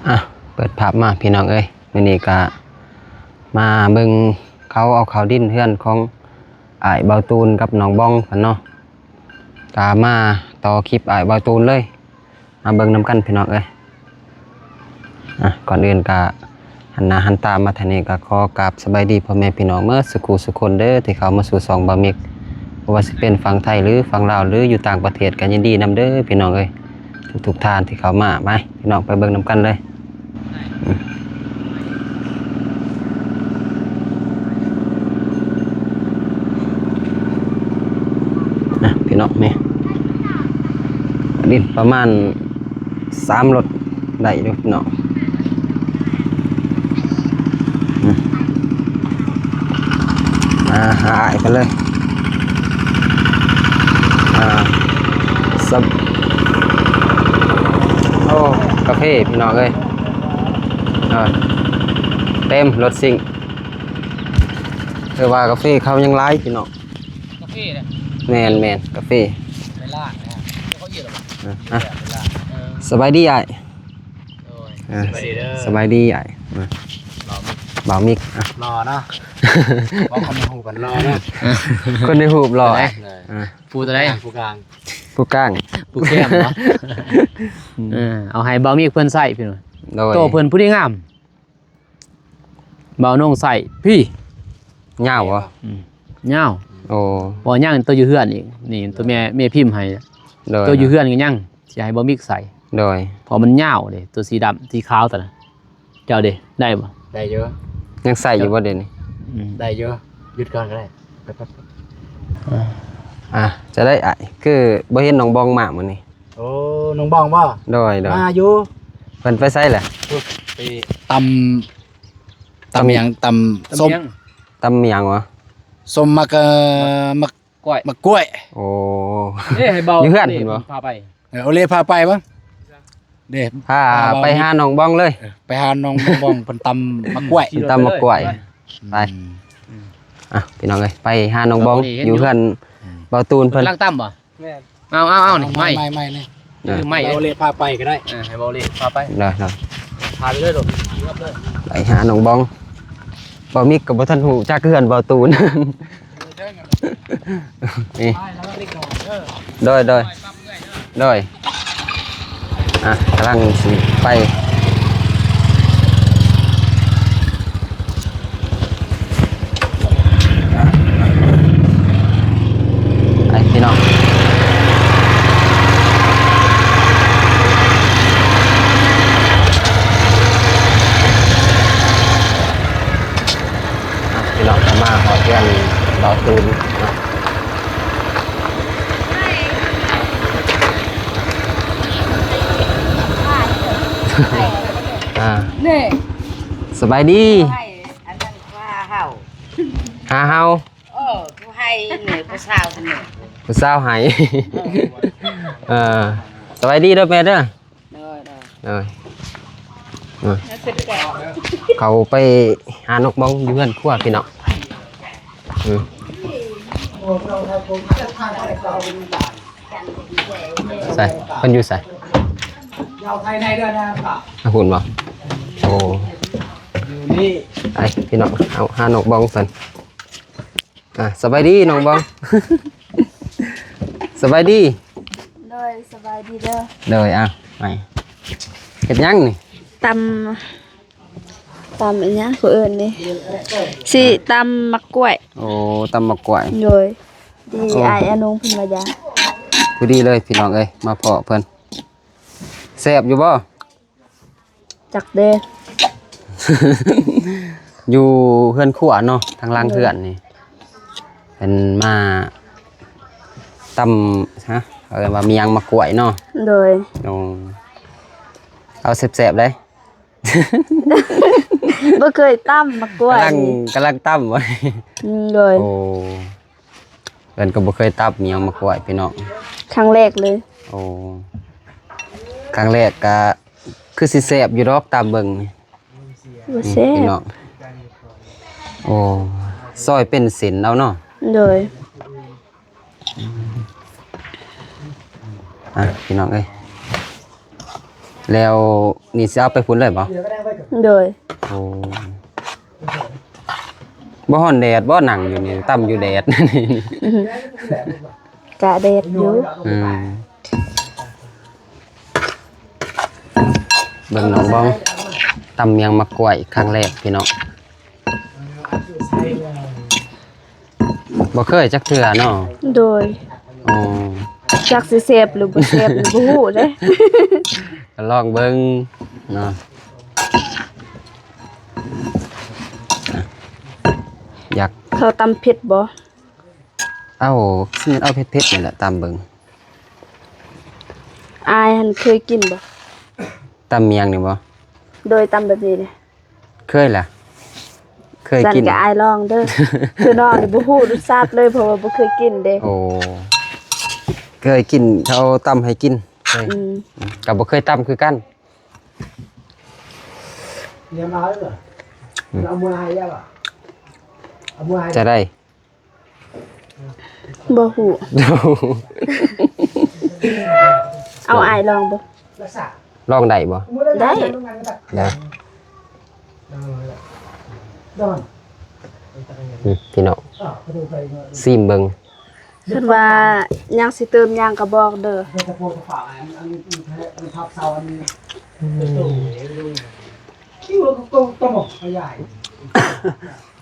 ອ່ະ ເປີດພາບມາພີ່ນ້ອງເອີຍ, ມື້ນີ້ກະມາເບິ່ງເຂົາເອົາເຂົ້າດິນເຮືອນຂອງອ້າຍເບົາຕູນກັບນ້ອງບອງເພິ່ນເນາະ, ກະມາຕໍ່ຄລິບອ້າຍເບົາຕູນເລີຍ. ມາເບິ່ງນຳກັນພີ່ນ້ອງເອີຍ. ອ່ະ ກ່ອນອື່ນກະຫັນໜ້າຫັນຕາມາທາງນີ້ ກະຂໍກາບສະບາຍດີພໍ່ແມ່ພີ່ນ້ອງເໝິດສູ່ຄູ່ສູ່ຄົນເດີ ທີ່ເຂົ້າມາສູ່ຊ່ອງບ່າວມິກ, ບໍ່ວ່າຊິເປັນຝັ່ງໄທ ຫຼື ຝັ່ງລາວ ຫຼື ຢູ່ຕ່າງປະເທດ ກະຍິນດີນຳເດີພີ່ນ້ອງເອີຍ ທຸກໆທ່ານທີ່ເຂົ້າມາ. ໄປພີ່ນ້ອງ ໄປເບິ່ງນຳກັນເລີຍ. ອ່ະ ພີ່ນ້ອງ ນີ້ ດິນປະມານສາມລົດໄດ້ຢູ່ພີ່ນ້ອງ. ອ່າ ຫາອ້າຍເພິ່ນເລີຍ. ອ່າ ສະ ໂອ້ ກາເຟພີ່ນ້ອງເອີຍ. ເອີ ເຕັມລົດຊິງ. ແຕ່ວ່າກາເຟເຂົາຍັງຫຼາຍພີ່ນ້ອງ. ກາເຟເດ້. ແມ່ນໆ ກາເຟ. ໄປລ້າງນະ. ເຂົາເອີ້ນວ່າ ອ່ະ ໄປລ້າງ. ເອີ ສະບາຍດີອ້າຍ. ໂດຍ ອ່າ ສະບາຍດີເດີ. ສະບາຍດີອ້າຍ. ມາ ບ່າວມິກ ບ່າວມິກ ອ່ະ ຫຼໍ່ເນາະ. ບອກຄົນໃນຮູບມັນຫຼໍ່ເນາະ. ຄົນໃນຮູບຫຼໍ່. ເອີ ອ່າ ຜູ້ຕົວໃດ? ຜູ້ກາງ ຜູ້ກາງ ຜູ້ແຄມເນາະ. ເອີ ເອົາໃຫ້ບ່າວມິກເພິ່ນໃຊ້ພີ່ນ້ອງ. ໂດຍ ໂຕເພິ່ນຜູ້ດີງາມ. ບ່າວນົງໃສ່ພີ້ ຍາວບໍ່? ອືມ ຍາວ. ໂອ້ ບໍ່ຍັງໂຕຢູ່ເຮືອນອີກ. ນີ້ໂຕແມ່ ແມ່ພິມໃຫ້. ໂດຍ ໂຕຢູ່ເຮືອນກໍຍັງ ຊິໃຫ້ບ່າວມິກໃສ່. ໂດຍ ເພາະມັນຍາວເດ້ ໂຕສີດຳ ສີຂາວຕົວນັ້ນ. ເຈົ້າເດ້ ໄດ້ບໍ່? ໄດ້ຢູ່. ຍັງໃສ່ຢູ່ບໍ່ດຽວນີ້? ອືມ ໄດ້ຢູ່. ຢຸດກ່ອນກໍໄດ້. ໄປໆ ອ່າ ຈະໄດ້ອ້າຍ ຄືບໍ່ເຫັນນ້ອງບອງມາມື້ນີ້. ໂອ້ ນ້ອງບອງບໍ່? ໂດຍໆ ມາຢູ່. ເພິ່ນໄປໃສລະ? ໄປຕຳ ຕຳຫຍັງ? ຕຳ ຕຳສົ້ມ. ຕຳຫຍັງຫວາ? ສົ້ມໝາກ ເອີ ໝາກກ້ວຍ ໝາກກ້ວຍ. ໂອ້ ເດ້ ໃຫ້ເບົາ ຢູ່ເຮືອນເດ້ເພິ່ນບໍ່? ພາໄປ. ເອີ ໂອເລພາໄປບໍ່? ເດ້ ພາ ພາ ໄປຫານ້ອງບອງເລີຍ. ເອີ ໄປຫານ້ອງບອງ ເພິ່ນຕຳໝາກກ້ວຍ. ເພິ່ນຕຳໝາກກ້ວຍ. ອືມ ໄປ. ອືມ ອ່ະ ພີ່ນ້ອງເອີຍ ໄປຫານ້ອງບອງ ເອີ ຢູ່ເຮືອນ ອືມ ເບົາຕູນເພິ່ນ. ກຳລັງຕຳບໍ່? ແມ່ນ. ເອົາ ເອົາ ເອົາ ນີ້ ໄມ້ ໄມ້ ໄມ້ ໄມ້ນີ້ ເອີ ໄມ້ ໃຫ້ເບົາເລພາໄປກໍໄດ້. ເອີ ໃຫ້ເບົາເລພາໄປ. ໄດ້ ໄດ້. ພາໄປເລີຍລູກ ໄປຫານ້ອງບອງ. ບ່າວມິກກໍບໍ່ທັນຮູ້ຈັກເຮືອນເບົາຕູນ. ນີ້ ໂດຍ ໂດຍ ໂດຍ. ອ່ະ ກຳລັງຊິໄປ. ໄປພີ່ນ້ອງ ອ່ະ ພີ່ນ້ອງ ມາຮອດເຮືອນເບົາຕູນເນາະ. ອ່າ ນີ້ ສະບາຍດີ. ໃຫ້ອັນນັ້ນພາເຮົາ ຫາເຮົາ. ເອີ ຜູ້ໃຫ້ນີ້ ຜູ້ສາວນີ້ ຜູ້ສາວໃຫ້. ເອີ ເອີ ສະບາຍດີເດີແມ່ເດີ. ໂດຍ ໂດຍ ໂດຍ ໂດຍ. ເຂົາໄປຫານ້ອງບອງຢູ່ເຮືອນຄົວພີ່ນ້ອງ. ອືມ ໃສ ເພິ່ນຢູ່ໃສ? ອາ ພຸ້ນບໍ່? ໂອ້ ຢູ່ນີ້ ໄປພີ່ນ້ອງ ເອົາຫານ້ອງບອງເພິ່ນ. ອ່ະ ສະບາຍດີນ້ອງບອງ. ສະບາຍດີ. ໂດຍ ສະບາຍດີເດີ. ໂດຍ ອ່ະ ໄປ ເຮັດຫຍັງນີ້? ຕຳ ຕຳອີຫຍັງເຂົາເອີ້ນນີ້? ຊິຕຳໝາກກ້ວຍ. ໂອ້ ຕຳໝາກກ້ວຍ. ໂດຍ ດີ ໂອ້ ອ້າຍອານົງເພິ່ນມາຢາມ. ພໍດີເລີຍພີ່ນ້ອງເອີຍ ມາພໍ້ເພິ່ນ. ແຊບຢູ່ບໍ່? ຈັກເດ້ ຢູ່ເຮືອນຄົວເນາະ ທາງຫຼັງເຮືອນນີ້ ເພິ່ນມາຕຳ ຮະ ເອີ້ນວ່າມີຫຍັງ ໝາກກ້ວຍເນາະ. ໂດຍ ໂອ້ ເອົາແຊບໆເດ້. ບໍ່ເຄີຍຕຳໝາກກ້ວຍ ກຳລັງ ກຳລັງຕຳ. ອືມ ໂດຍ ໂອ້ ເພິ່ນກໍບໍ່ເຄີຍຕຳມີຫຍັງ ໝາກກ້ວຍ ພີ່ນ້ອງ ຄັ້ງແລກເລີຍ. ໂອ້ ຄັ້ງແລກກະຄືຊິແຊບຢູ່ດອກ ຕຳເບິ່ງນີ້ ບໍ່ແຊບ ພີ່ນ້ອງ. ໂອ້ ຊອຍເປັນເສັ້ນເອົາເນາະ. ໂດຍ ອ່ະ ພີ່ນ້ອງເອີຍ ແລ້ວນີ້ຊິເອົາໄປພຸ້ນເລີຍບໍ່? ໂດຍ. ໂອ້ ບໍ່ຮ້ອນແດດບໍ່? ນັ່ງຢູ່ນີ້ ຕຳຢູ່ແດດນີ້. ກະແດດຢູ່. ອືມ ເບິ່ງນ້ອງບອງ ຕຳໝຽງໝາກກ້ວຍຄັ້ງແລກພີ່ນ້ອງ. ບໍ່ເຄີຍຈັກເທື່ອເນາະ. ໂດຍ. ອໍ ຈັກຊິແຊບຫຼືບໍ່ແຊບນີ້ບໍ່ຮູ້ເດ້. ກໍລອງເບິ່ງເນາະ. ຢາກ ເຂົາຕຳເຜັດບໍ່? ເອົາ ຊິແມ່ນເອົາເຜັດໆນີ້ແຫຼະ ຕຳເບິ່ງ. ອ້າຍຫັ້ນເຄີຍກິນບໍ່? ຕຳໝຽງນີ້ບໍ່? ໂດຍ ຕຳແບບນີ້ເດ້. ເຄີຍລະ ເຄີຍກິນ. ຊັ້ນກໍອ້າຍລອງເດີ. ຄືນ້ອງນີ້ບໍ່ຮູ້ລົດຊາດເລີຍ ເພາະວ່າບໍ່ເຄີຍກິນເດ້. ໂອ້ ເຄີຍກິນ ເຂົາເອົາຕຳໃຫ້ກິນ. ເຄີຍ. ອືມ ກໍບໍ່ເຄີຍຕຳຄືກັນ. ອືມ ຈະໄດ້ ບໍ່ຮູ້. ເອົາອ້າຍລອງເບິ່ງ. ລອງໄດ້ບໍ່? ໄດ້. ໄດ້. ອືມ ພີ່ນ້ອງ ຊີມເບິ່ງ. ຄັນວ່າຍັງຊິເຕີມຫຍັງກໍບອກເດີ.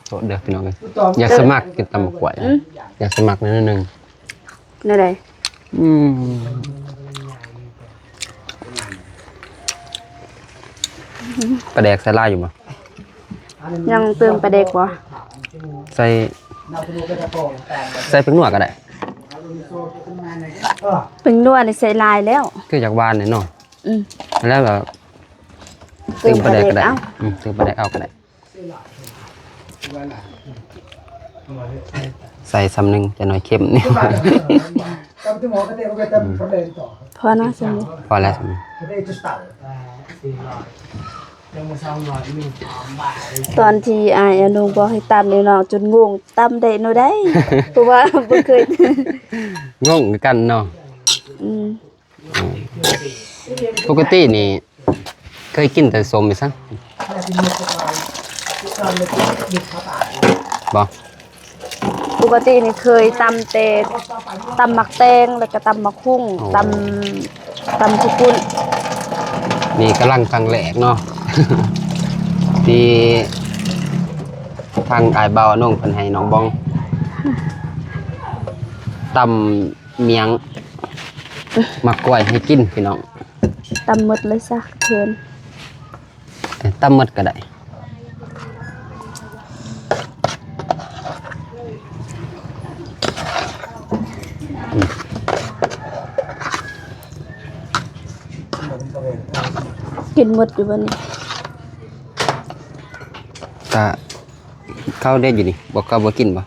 ໂທດເດີພີ່ນ້ອງເອີຍ ຢາກສະໝັກກິນຕຳໝາກກ້ວຍ. ອືມ ຢາກສະໝັກໜ້ອຍໜຶ່ງ. ແນວໃດ? ອືມ ປາແດກໃສ່ຫຼາຍຢູ່ບໍ່? ຍັງເຕີມປາແດກບໍ່? ໃສ່ ໃສ່ແປ້ງນົວກໍໄດ້. ແປ້ງນົວນີ້ໃສ່ຫຼາຍແລ້ວ ຄືຢາກຫວານແດ່ເນາະ. ອືມ ແລ້ວກໍເຕີມປາແດກກໍໄດ້. ເຕີມປາແດກເອົາ ອືມ ເຕີມປາແດກເອົາກໍໄດ້. ໃສ່ສ່ຳໜຶ່ງ ຈະໜ້ອຍເຄັມນີ້. ອືມ ພໍເນາະ ສ່ຳນີ້ ພໍແລ້ວສ່ຳນີ້. ຕອນທີ່ອ້າຍອານຸບອກໃຫ້ຕຳນີ້ ນ້ອງຈົນງົງ ຕຳໄດ້ແນວໃດ ເພາະວ່າບໍ່ເຄີຍ ງົງຄືກັນເນາະ. ອືມ ປົກກະຕິນີ້ເຄີຍກິນແຕ່ສົ້ມອີ່ສັງບໍ່? ປົກກະຕິນີ້ເຄີຍຕຳແຕ່ຕຳໝາກແຕງ ແລ້ວກໍຕຳໝາກຫຸ່ງ. ໂອ້ ຕຳ ຕຳເຂົ້າປຸ້ນ. ນີ້ກຳລັງຄັ້ງແລກເນາະ ທີ່ທາງອ້າຍບ່າວອານົງເພິ່ນໃຫ້ນ້ອງບອງ ຕຳ ໝຽງໝາກກ້ວຍໃຫ້ກິນພີ່ນ້ອງ. ຕຳໝົດເລີຍຊະ ເຂີນ. ເອີ ຕຳໝົດກໍໄດ້. ອືມ ກິນໝົດຢູ່ບໍ່ນີ້? ກະ ເຂົາເດຢູ່ນີ້ ບໍ່ ເຂົາບໍ່ກິນບໍ່?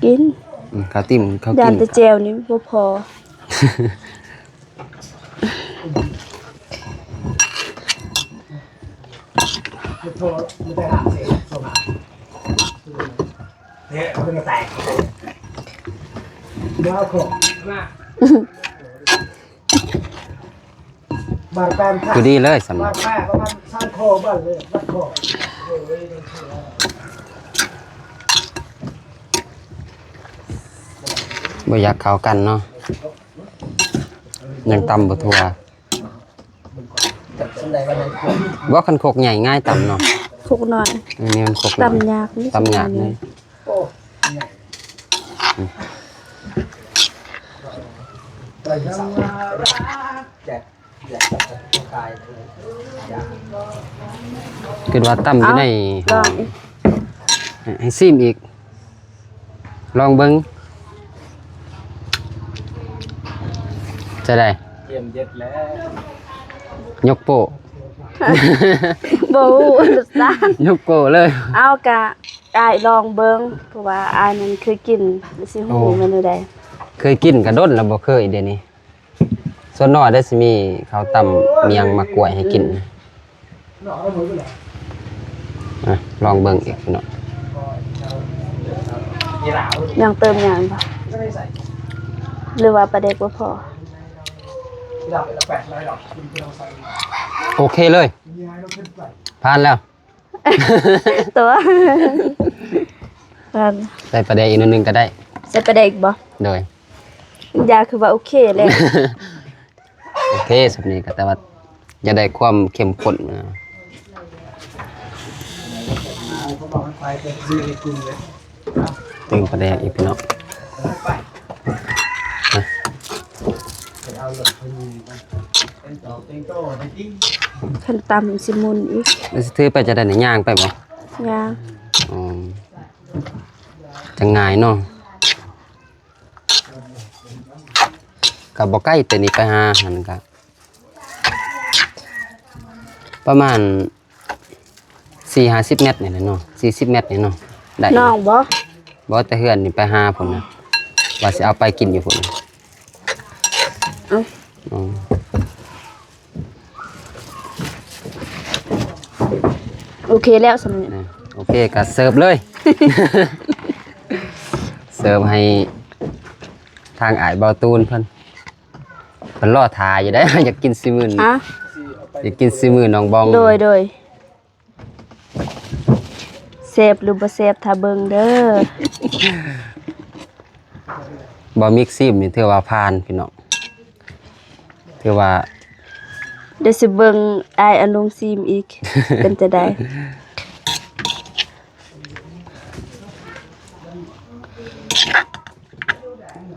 ກິນ. ອືມ ເຂົາຕິ່ມ ເຂົາກິນ. ຢ້ານແຕ່ແຈ່ວນີ້ບໍ່ພໍ. ພໍດີເລີຍສ່ຳນີ້. ບໍ່ຢາກເຂົ້າກັນເນາະ ຍັງຕຳບໍ່ທົ່ວ. ບໍ່ ຄັນຄົກໃຫຍ່ງ່າຍຕຳເນາະ. ຄົກນ້ອຍ ອັນນີ້ມັນຄົກນ້ອຍ ຕຳຍາກ ຕຳຍາກນີ້. ຄິດວ່າຕຳຢູ່ໃນ ເອົ້າ ໃຫ້ ໃຫ້ຊີມອີກ ລອງເບິ່ງ ຈະໄດ້ ກຽມເຢັດແລ້ວ ຍົກໂປ້ ບໍ່ຮູ້ລົດຊາດ ຍົກໂປ້ເລີຍ. ເອົາ ກະອ້າຍລອງເບິ່ງ ເພາະວ່າອ້າຍນັ້ນເຄີຍກິນ ຊິຮູ້ ໂອ້ ແມ່ນແນວໃດ. ເຄີຍກິນກະດົນແລ້ວບໍ່ເຄີຍ ດຽວນີ້ ສ່ວນນ້ອຍໄດ້ຊິມີເຂົາຕຳໝຽງໝາກກ້ວຍໃຫ້ກິນ. ອະ ລອງເບິ່ງອີກພີ່ນ້ອງ. ຍັງເຕີມຫຍັງບໍ່ ຫຼືວ່າປາແດກບໍ່ພໍ? ໂອເຄເລີຍ ຜ່ານແລ້ວ ຕົວະ ຜ່ານ ໃສ່ປາແດກອີກໜ້ອຍໜຶ່ງກໍໄດ້ ໃສ່ປາແດກອີກບໍ່? ໂດຍ ຢາຄືວ່າໂອເຄແລ້ວ. ໂອເຄ ສ່ຳນີ້ກໍ ແຕ່ວ່າຢາກໄດ້ຄວາມເຂັ້ມຂຸ້ນນະ ຕື່ມປາແດກອີກພີ່ນ້ອງ ຄັນຕຳຊິໝຸ່ນອີກ ແລ້ວຊິຖືໄປຈັ່ງໃດນີ້ ຍ່າງໄປບໍ່? ຍ່າງ ອໍ ຈັ່ງງ່າຍເນາະ. ກໍບໍ່ໄກ ແຕ່ນີ້ໄປຫາຫັ້ນກໍປະມານສີ່ຫ້າສິບແມັດນີ້ແຫຼະເນາະ ສີ່ສິບແມັດນີ້ເນາະ ໄດ້ຢູ່. ນ້ອງບໍ່? ບໍ່ ແຕ່ເຮືອນນີ້ໄປຫາພຸ້ນນະ ວ່າຊິເອົາໄປກິນຢູ່ພຸ້ນ. ເອົ້າ ອໍ ໂອເຄແລ້ວສ່ຳນີ້ ໂອເຄ ກໍເສີບເລີຍ ເສີບໃຫ້ທາງອ້າຍເບົາຕູນເພິ່ນ ເພິ່ນລໍຖ້າຢູ່ເດ້ ຢາກກິນສີມື ຮະ? ຢາກກິນສີມືນ້ອງບອງ. ໂດຍ ໂດຍ ແຊບຫຼືບໍ່ແຊບ ຖ້າເບິ່ງເດີ. ບໍ່ມີຊີມນີ້ຖືວ່າຜ່ານພີ່ນ້ອງ ຖືວ່າ ດຽວຊິເບິ່ງອ້າຍອາລຸງຊີມອີກ ເປັນຈັ່ງໃດ.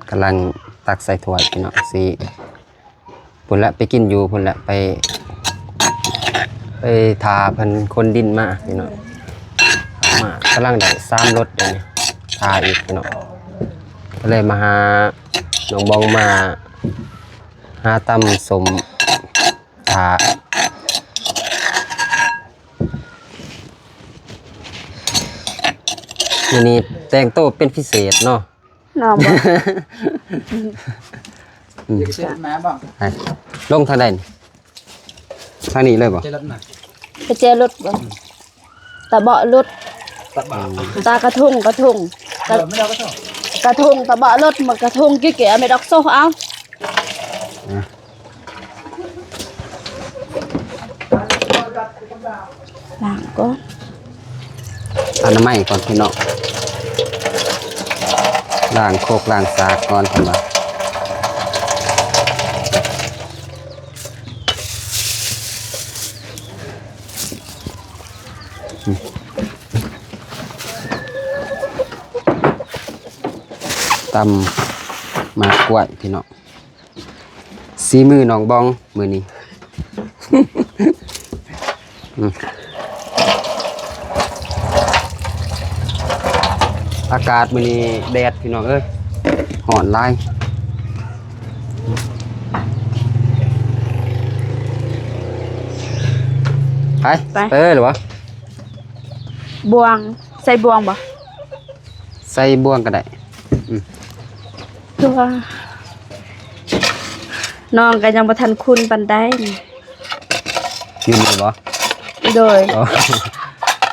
ກຳລັງຕັກໃສ່ຖ້ວຍພີ່ນ້ອງ ຊິ ພຸ້ນແຫຼະ ໄປກິນຢູ່ພຸ້ນແຫຼະ ໄປ ໄປຖ້າເພິ່ນຂົນດິນມາພີ່ນ້ອງ ມາກຳລັງໄດ້ສາມລົດເດນີ້ ຖ້າອີກພີ່ນ້ອງ ກໍເລີຍມາຫານ້ອງບອງ ມາຫາຕຳສົ້ມຖ້າ. ມື້ນີ້ແຕ່ງໂຕເປັນພິເສດເນາະ. ນ້ອງບໍ່ ອືມ ຢາກເສດມາບໍ່? ໄປ ລົງທາງໃດນີ້? ທາງນີ້ເລີຍບໍ່? ເຈລົດນະ ໄປເຈລົດບໍ່? ຕາເບາະລົດ ຕາເບາະ ຕາກະທົງ ກະທົງ ເອີ ກະ ແມ່ນດອກກະທົງ ກະທົງ ຕາເບາະລົດ ມັນກະທົງ ເກະໆ ແມ່ນດອກໂຊເອົາ. ລ້າງກ່ອນ ອະນາໄມກ່ອນພີ່ນ້ອງ ລ້າງຄົກລ້າງສາກກ່ອນເພິ່ນວ່າ. ຕຳໝາກກ້ວຍພີ່ນ້ອງ ສີມືນ້ອງບອງມື້ນີ້. ອືມ ອາກາດມື້ນີ້ແດດພີ່ນ້ອງເອີຍ ຮ້ອນຫຼາຍ. ໄປ ໄປ ໄປເລີຍບໍ່? ບ່ວງ ໃສ່ບ່ວງບໍ່? ໃສ່ບ່ວງກໍໄດ້. ອືມ ຄືວ່ານ້ອງກໍຍັງບໍ່ທັນຄຸ້ນປານໃດ. ຢູ່ນີ້ບໍ່? ໂດຍ. ອໍ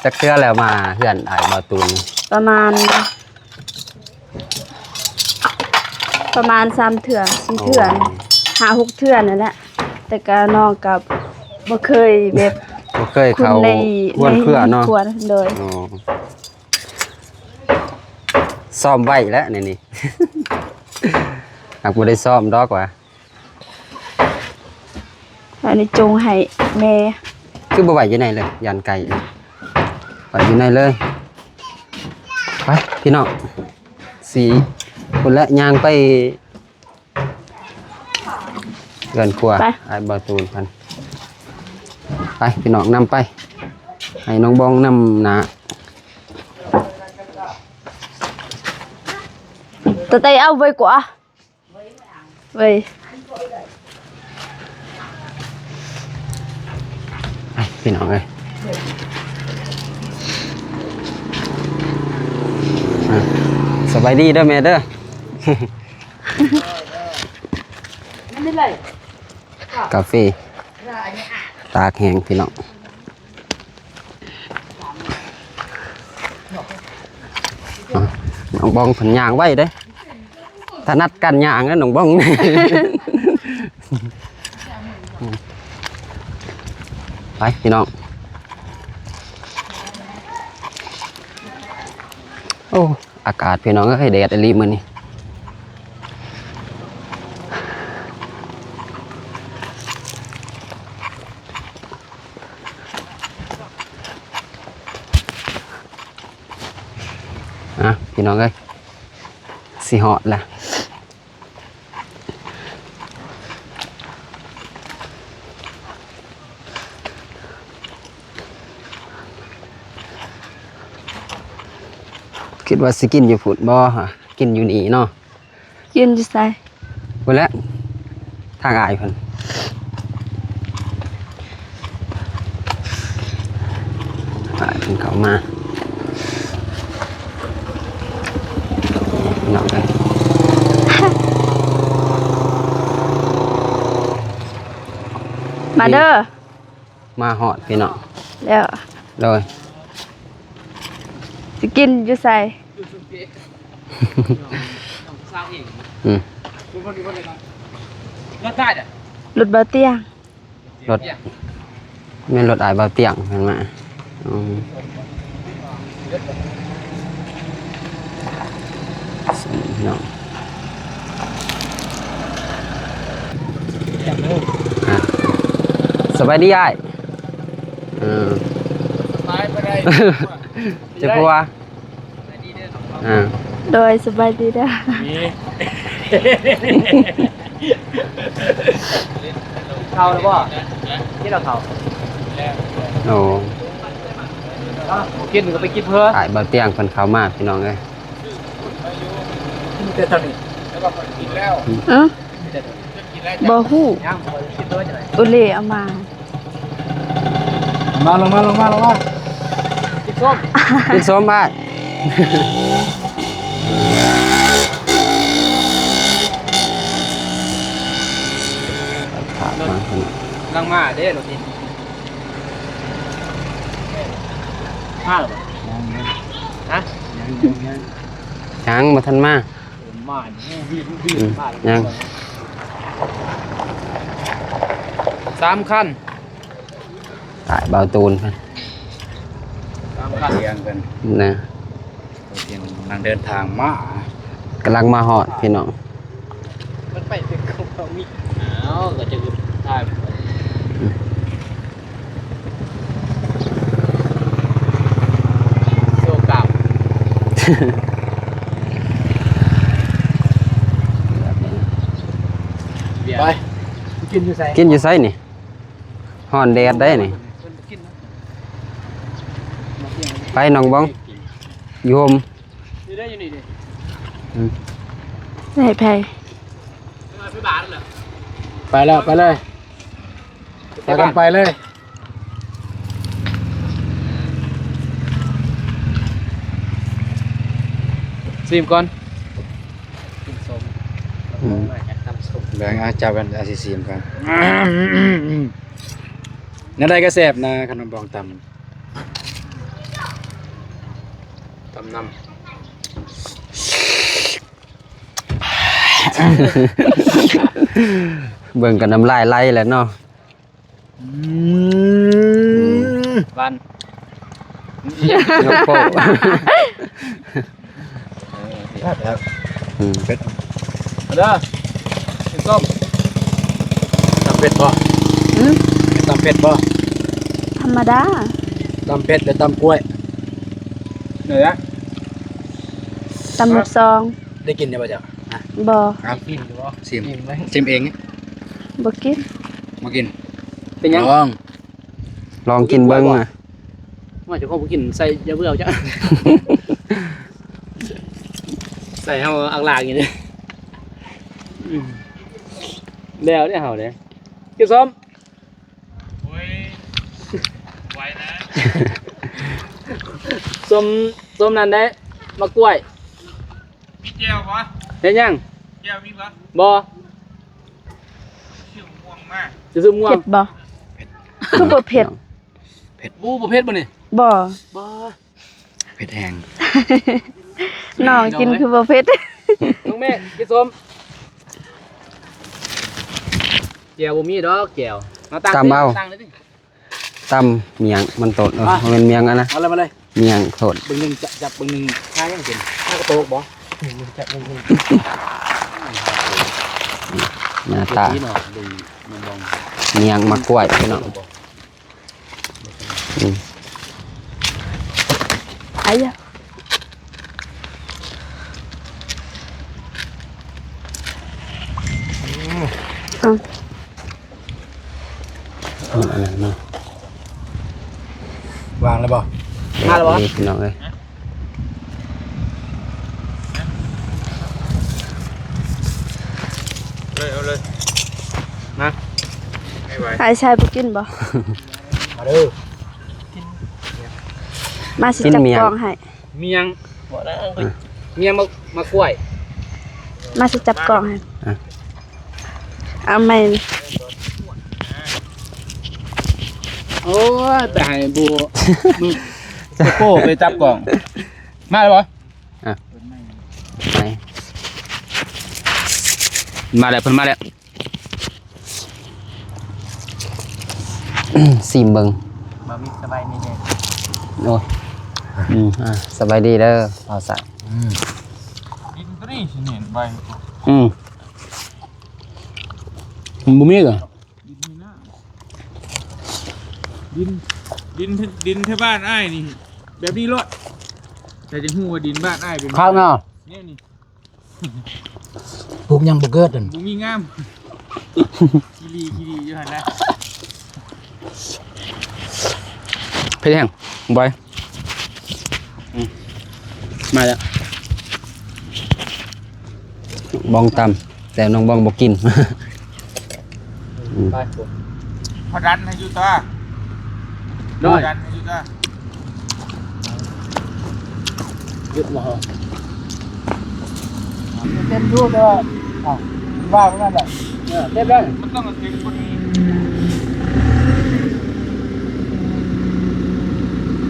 ຈັກເທື່ອແລ້ວມາເຮືອນອ້າຍບ່າວຕູນ? ປະມານ ປະມານສາມເທື່ອ ສີ່ເທື່ອ ຫ້າຫົກເທື່ອນີ້ແຫຼະ ແຕ່ກະນ້ອງກະບໍ່ເຄີຍແບບ ບໍ່ເຄີຍເຂົ້າເຮືອນເຄືອເນາະ. ໂດຍ. ຊ້ອມໄວ້ແລ້ວແນວນີ້ ຫາກບໍ່ໄດ້ຊ້ອມດອກວ່າ. ອັນນີ້ຈົ່ງໃຫ້ແມ່ ຄືບໍ່ໄວ້ຢູ່ໃນເລີຍ ຢ້ານໄກ່ ໄວ້ຢູ່ໃນເລີຍ. ໄປພີ່ນ້ອງ ຊິພຸ້ນແຫຼະ ຍ່າງໄປເຮືອນຄົວ ໄປ ອ້າຍບ່າວຕູນເພິ່ນ. ໄປພີ່ນ້ອງ ນຳໄປ ໃຫ້ນ້ອງບອງນຳໜ້າ. ຕະໄຕເອົາໄວ້ກວ່າ ເວີຍ ໄປພີ່ນ້ອງເອີຍ ອ່າ ສະບາຍດີເດີແມ່ເດີ. ກາເຟຕາກແຫ້ງພີ່ນ້ອງ. ນ້ອງບອງເພິ່ນຍ່າງໄວເດ້ ຖະໜັດການຍ່າງເດ້ນ້ອງບອງ. ໄປພີ່ນ້ອງ. ໂອ້ ອາກາດພີ່ນ້ອງເອີຍ ແດດອີ່ຫຼີມື້ນີ້. ອ່ະ ພີ່ນ້ອງເອີຍ ຊິຮອດແລ້ວ. ຄິດວ່າຊິກິນຢູ່ພຸ້ນບໍ່? ກິນຢູ່ນີ້ເນາະ. ຢືນຢູ່ໃສ? ພຸ້ນແຫຼະ ທາງອ້າຍເພິ່ນ ອ້າຍເພິ່ນເຂົ້າມາ ພີ່ນ້ອງເອີຍ. ມາເດີ. ມາຮອດພີ່ນ້ອງແລ້ວ ໂດຍ ຊິກິນຢູ່ໃສ? ອືມ ລົດໃຜ? ລົດບ່າວຕຽງ ລົດ ແມ່ນລົດອ້າຍບ່າວຕຽງເພິ່ນມາ. ອືມ ພີ່ນ້ອງ ອ່ະ ສະບາຍດີອ້າຍ. ເອີ ສະບາຍບໍ່ໄດ້ ເຈັບຫົວ. ອ່າ ໂດຍ ສະບາຍດີເດີ. ນີ້ ເຂົ້າແລ້ວບໍ່? ກິນແລ້ວເຂົ້າ. ໂອ້ ອ່ະ ບໍ່ກິນກໍໄປກິນເພິ່ນ. ອ້າຍບ່າວຕຽງເພິ່ນເຂົ້າມາ ພີ່ນ້ອງເອີຍ. ມີແຕ່ເທົ່ານີ້ ແລ້ວກໍເພິ່ນກິນແລ້ວ. ເອີ ບໍ່ຮູ້ ໂອເລເອົາມາ. ມາ ລົງມາ ລົງມາ ລົງມາ. ກິນສົ້ມ ກິນສົ້ມອ້າຍ. ຂັບມາ ກຳລັງມາເດ້ລົດນີ້. ມາແລ້ວບໍ່? ຍັງ ຍັງ ຮະ? ຍັງ ຍັງ ຍັງ ຍັງບໍ່ທັນມາ. ມາ ອືມ ຍັງ ສາມຄັນ ອ້າຍບ່າວຕູນ ສາມຄັນ ຕຽງເພິ່ນນະ ຕຽງກຳລັງເດີນທາງມາ ກຳລັງມາຮອດ ພີ່ນ້ອງ. ມັນໄປເປັນຂອງເຂົາມີ ອ້າວ ກໍຈະຖ່າຍ ໂຊກາບ ໄປ ກິນຢູ່ໃສ? ກິນຢູ່ໃສນີ້? ຮ້ອນແດດໄດ໋ນີ້. ໄປໜອງບອງ ຢູ່ຮົ່ມ ຢູ່ເດີ ຢູ່ນີ້ເດີ. ອືມ ໃຫ້ໃຜ? ໄປແລ້ວ ໄປເລີຍ ພາກັນໄປເລີຍ. ຊີມກ່ອນ ກິນສົ້ມ ອືມ ມາຈາກຕຳສົ້ມ. ເບິ່ງ ອາ ຈັບກັນ ອາ ຊິຊີມກ່ອນ. ແນວໃດກໍແຊບນະ ຂະໜົມບອງຕຳ ຕຳນຳ. ເບິ່ງກໍນ້ຳລາຍໄຫຼແລ້ວເນາະ. ອືມ ຫວານ ແຊບ ອືມ ເຜັດ ເດີ ກິນສົ້ມ. ຕຳເຜັດບໍ່? ອືມ ຕຳເຜັດບໍ່? ທຳມະດາ. ຕຳເຜັດ ຫຼື ຕຳກ້ວຍ? ເດີ ຕຳໝົດສອງ. ໄດ້ກິນຢູ່ບໍ່ເຈົ້າ? ບໍ່. ເອົາ ຊິມຢູ່ບໍ່? ຊິມ ຊິມເອງ. ບໍ່ກິນ. ບໍ່ກິນ. ເປັນຫຍັງ? ລອງ ລອງກິນເບິ່ງ. ວ່າເຈົ້າຂອງບໍ່ກິນ ໃສ່ຢ່າເບື່ອເຈົ້າ ໃສ່ເຮົາອັກລາກຢູ່ເດ້. ອືມ ແລ້ວເດ້ເຮົາເດ້ ກິນສົ້ມ. ໂອ້ຍ ໄວນະ ສົ້ມ ສົ້ມນັ້ນເດ້ ໝາກກ້ວຍ. ມີແຈ່ວບໍ່? ເຮັດຫຍັງ? ແຈ່ວມີບໍ່? ບໍ່. ຊື້ໝາກມ່ວງມາ. ຈະຊື້ໝາກມ່ວງ. ເຜັດບໍ່? ຄືບໍ່ເຜັດ? ເຜັດ. ໂອ້ ບໍ່ເຜັດບໍ່ນີ້? ບໍ່. ບໍ່. ເຜັດແຮງ. ນ້ອງກິນຄືບໍ່ເຜັດ. ນ້ອງແມ່ ກິນສົ້ມ. ແຈ່ວບໍ່ມີດອກແຈ່ວ ເອົາຕັ້ງ ຕຳເອົາ ຕັ້ງເລີຍຕິ ຕຳໝ້ຽງມັນໂຕດ ເອີ ມາ ບໍ່ແມ່ນໝ້ຽງອັນນະ ເອົາເລີຍ ມາເລີຍ ໝ້ຽງໂຕດ ເບິ່ງໜຶ່ງ ຈະ ຈັບເບິ່ງໜຶ່ງ ຫາຫຍັງເປັນ ຫາກະໂຕກບໍ່? ຈັບເບິ່ງໜຶ່ງ ໜ້າຕາ ເບິ່ງ ເບິ່ງ ໝ້ຽງໝາກກ້ວຍພີ່ນ້ອງ ອືມ ອາຍະ ອືມ ເອົາ ອັນນັ້ນເນາະ ວາງແລ້ວບໍ່? ມາແລ້ວບໍ່? ນີ້ພີ່ນ້ອງເອີຍ ເອົາເລີຍ ເອົາເລີຍ ມາ ໃຫ້ໄວ ອ້າຍຊາຍບໍ່ກິນບໍ່? ມາເດີ ມາຊິຈັບກ້ອງໃຫ້ ໝ້ຽງ ໝ້ຽງໝາກ ໝາກກ້ວຍ ມາຊິຈັບກ້ອງໃຫ້ ອ່ະ ເອົາໃໝ່ ໂອ້ຍ ໄປໃຫ້ບູ ມື ໂປ້ ໄປຈັບກ້ອງ ມາແລ້ວບໍ່? ອ່ະ ໄປ ມາແລ້ວ ເພິ່ນມາແລ້ວ. ຊີມເບິ່ງ ບ່າວມິກ ສະບາຍດີເດີ ໂອ້ຍ ອືມ ອ່າ ສະບາຍດີເດີ ບ່າວສາຍ ອືມ ດິນໂຕນີ້ຊິແມ່ນໃບ ອືມ ມັນບໍ່ມີເດີ ດິນນີ້ນະ ດິນ ດິນ ດິນແຖວບ້ານອ້າຍນີ້ ແບບນີ້ໂລດ ແຕ່ຈະຮູ້ວ່າດິນບ້ານອ້າຍເປັນ ຄັກເນາະ ແນວນີ້ ປູກຫຍັງບໍ່ເກີດນັ້ນ ບໍ່ມີງາມ ຂີ້ຫຼີ່ຂີ້ຫຼີ່ຢູ່ຫັ້ນນະ ເຜັດແຮງ ບອຍ ອືມ ມາແລ້ວ ບອງຕຳ ແຕ່ນ້ອງບອງບໍ່ກິນ ອືມ ໄປພຸ້ນ ເຂົາດັນໃຫ້ຢູ່ຕົວະ ໂດຍ ເຂົາດັນໃຫ້ຢູ່ຕົວະ ຢຸດບໍ່ເຮົາ ເຕັມຢູ່ ແຕ່ວ່າ ອ້າວ ວ່າງນັ້ນແຫຼະ ເອີ ເຕັມແລ້ວ ມັນຕ້ອງເອົາເຕັມກວ່ານີ້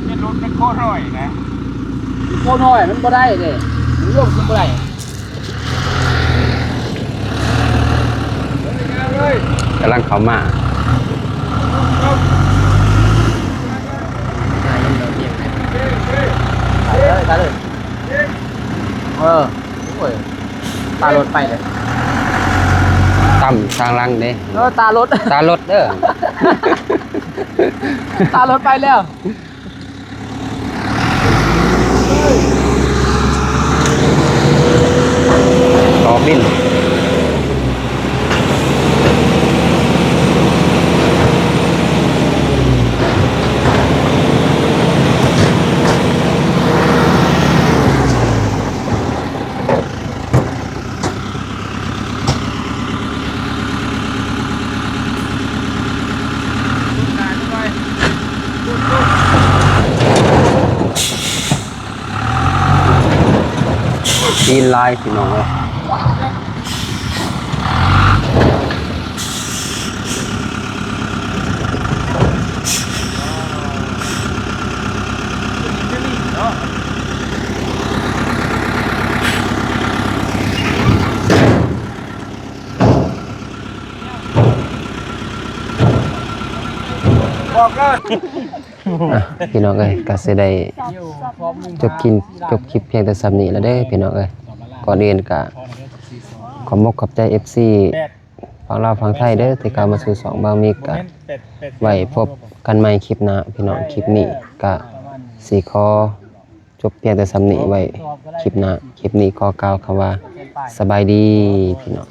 ເປັນລົດແມັກໂຄນ້ອຍນະ ແມັກໂຄນ້ອຍມັນບໍ່ໄດ້ເດ້ ມັນລວມຂຶ້ນບໍ່ໄດ້. ກຳລັງເຂົ້າມາ ເອີ ໂອ້ຍ ຕາລົດໄປເລີຍ ຕຳທາງຫຼັງເດ້ ເອີ ຕາລົດ ຕາລົດເດີ ຕາລົດໄປແລ້ວ. ຕໍ່ບິນ ຈີນຫຼາຍພີ່ນ້ອງເອີຍ. ບອກເລີຍ ອ່ະ ພີ່ນ້ອງເອີຍ ກໍຊິໄດ້ຈົບກິນ ຈົບຄລິບພຽງແຕ່ສ່ຳນີ້ລະເດີພີ່ນ້ອງເອີຍ. ກ່ອນອື່ນກໍຂອບມົກຂອບໃຈ ເອັຟຊີ ຝັ່ງລາວຝັ່ງໄທເດີ ທີ່ເຂົ້າມາສູ່ຊ່ອງບ່າວມິກ ກໍໄວ້ພົບກັນໃໝ່ຄລິບໜ້າພີ່ນ້ອງ. ຄລິບນີ້ກໍຊິຂໍຈົບພຽງແຕ່ສ່ຳນີ້ ໄວ້ຄລິບໜ້າ. ຄລິບນີ້ຂໍກ່າວຄຳວ່າ ສະບາຍດີພີ່ນ້ອງ.